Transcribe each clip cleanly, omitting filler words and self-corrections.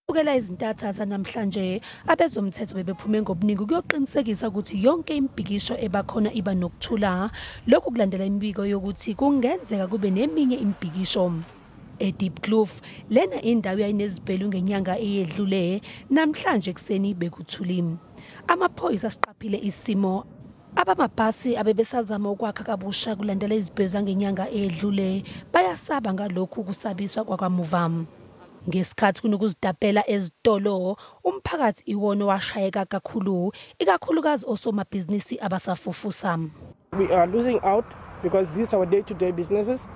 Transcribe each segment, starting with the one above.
Kusukela izintatha zanamhlanje abezomthetho bebephume ngobuningi ukuyoqinisekisa ukuthi yonke imibhikisho ebakhona iba nokuthula. Lokhu kulandela imibiko yokuthi kungenzeka kube neminye imibhikisho. eDiepkloof lena indawo yayinezibhelu ngenyanga eyedlule, namhlanje ekuseni bekuthuli. Amaphoyisa asiqaphile isimo. Abamabhasi abebesazama ukwakha kabusha kulandela izibhelu zangenyanga eyedlule bayasaba ngalokhu kusabiswa kwakamuva. Ngesikhathi kunokuzitapela ezitolo, umphakathi iwona washayeka kakhulu, ikakhulukazi osomabhizinisi abasafufusa. We are losing out because these are our day-to-day businesses,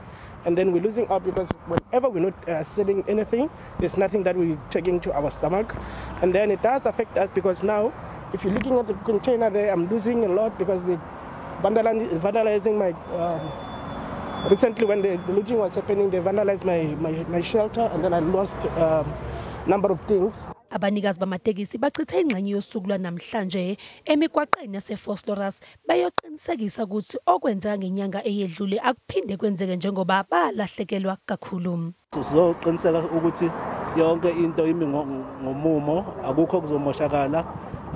and then we're losing out because whenever we're not selling anything, there's nothing that we're taking to our stomach, and then it does affect us because now, if you're looking at the container there, I'm losing a lot because they vandalizing my. Recently, when the looting was happening, they vandalized my shelter, and then I lost a number of things. Abanikazi bamatekisi bachithe ingxenye yosuku lwanamhlanje emigwaqeni yaseVosloorus bayoqinisekisa ukuthi okwenzeka ngenyanga eyedlule akuphinde kwenzeke njengoba balahlekelwa kakhulu. Sizoqiniseka ukuthi yonke into imi ngomumo, akukho kuzomoshakala,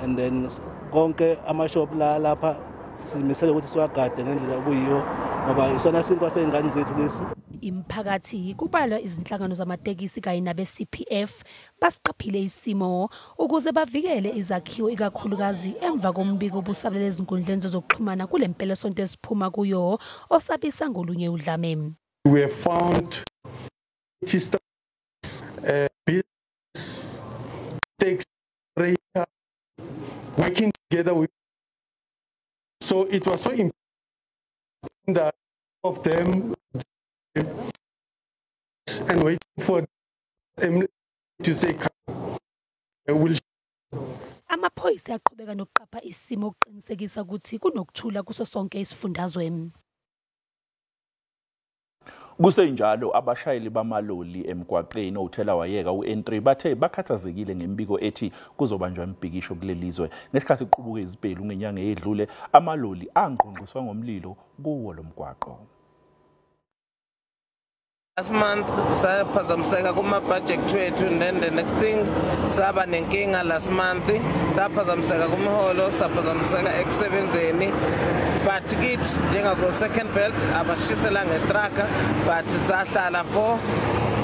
and then konke amashop la lapha simisele ukuthi siwagade ngendlela okuyiyo ngoba isona sinkwa sey'ngane zethu lesi. Imphakathi kubalwa izinhlangano zamatekisi kanye nabe-CPF basiqaphile isimo ukuze bavikele izakhiwo ikakhulukazi emva kombiko obusabalele ezinkundleni zokuxhumana kule mpelasonto esiphuma kuyo osabisa ngolunye udlame. We have found working together with, so it was so important that of them and waiting for them to say will. Amaphoyisa aqhubeka nokuqapha isimo ukuqinisekisa ukuthi kunokuthula kuso sonke isifundazwe. Kusenjalo abashayeli bamaloli emgwaqeni owuthelawayeka u-N3 bathe bakhathazekile ngembiko ethi kuzobanjwa imibhikisho kulelizwe. Ngesikhathi kuqubuka izibhelu ngenyanga eyedlule, amaloli angqongqiswa ngomlilo kuwo lo mgwaqo. Last month saphazamiseka kuma-budget wethu, and then the next thing saba nenkinga last month, saphazamiseka kumiholo, saphazamiseka ekusebenzeni. But kithi njengako second belt abashisela ngetraka, but sahlala for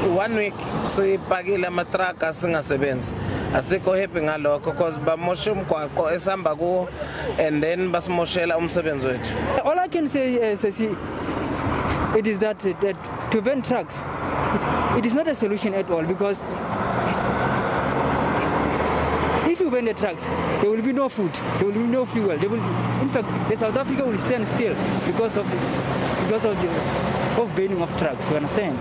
1 week sipakile amatraka singasebenzi. Asikho happy ngalokho because bamosha umgwaqo esihamba kuwo and then basimoshela umsebenzi wethu. All I can say is it is that to ban trucks, it is not a solution at all, because if you ban the trucks, there will be no food, there will be no fuel. There will, in fact, the South Africa will stand still because of the banning of trucks. You understand?